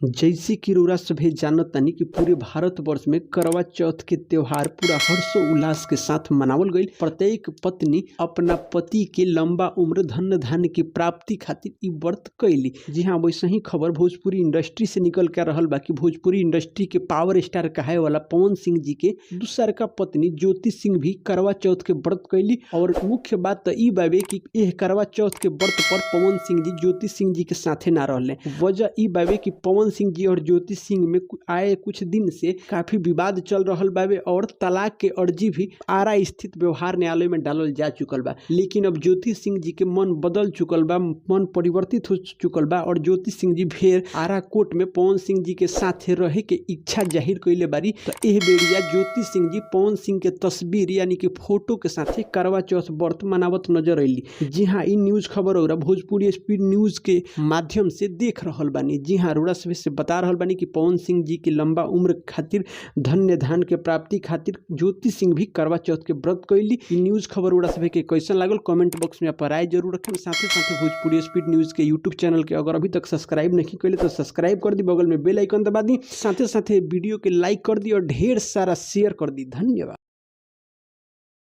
जैसे कि रउरा सभे जानतानी कि पूरे भारतवर्ष में करवा चौथ के त्योहार पूरा हर्षोल्लास के साथ मनावल गईल। प्रत्येक पत्नी अपना पति के लंबा उम्र, धन धान्य के प्राप्ति खातिर इ व्रत कईली। जी हां, वैसे ही खबर भोजपुरी इंडस्ट्री से निकल के रहल बा कि भोजपुरी इंडस्ट्री के पावर स्टार कहाए वाला पवन सिंह जी के दूसरका पत्नी ज्योति सिंह भी करवा चौथ के व्रत कईली। और मुख्य बात त इ बावे कि एह करवा चौथ के व्रत पर पवन सिंह जी ज्योति सिंह जी के साथे ना रहले। वजह इ बावे कि पवन सिंह जी और ज्योति सिंह में आए कुछ दिन से काफी विवाद चल रहल बावे और तलाक के अर्जी भी आरा स्थित व्यवहार न्यायालय में डालल जा चुकल बा। लेकिन अब ज्योति सिंह जी के मन बदल चुकल बा, मन परिवर्तित हो चुकल बा और ज्योति सिंह जी फिर आरा कोर्ट में पवन सिंह जी के साथे रहे के इच्छा जाहिर कइले बारी। त एह बेरिया ज्योति सिंह जी पवन सिंह के तस्वीर यानी कि फोटो के साथे करवा चौथ व्रत मनावत नजर अइली। जी हां, इ न्यूज खबर रउरा भोजपुरी स्पीड न्यूज के माध्यम से देख रहल बानी। जी हां, रउरा सभे से बता रहल बानी कि पवन सिंह जी के लंबा उम्र खातिर, धन्य धान के प्राप्ति खातिर ज्योति सिंह भी करवा चौथ के व्रत कइली। इ न्यूज खबर रउरा सभे के कैसन लागल कमेंट बॉक्स में अपन राय जरूर रखेम। साथे साथे भोजपुरी स्पीड न्यूज के यूट्यूब चैनल के अगर अभी तक सब्सक्राइब नहीं कइले तो सब्सक्राइब कर दी, बगल में बेल आइकन दबा दी, साथे साथे वीडियो के लाइक कर दी और ढेर सारा शेयर कर दी। धन्यवाद।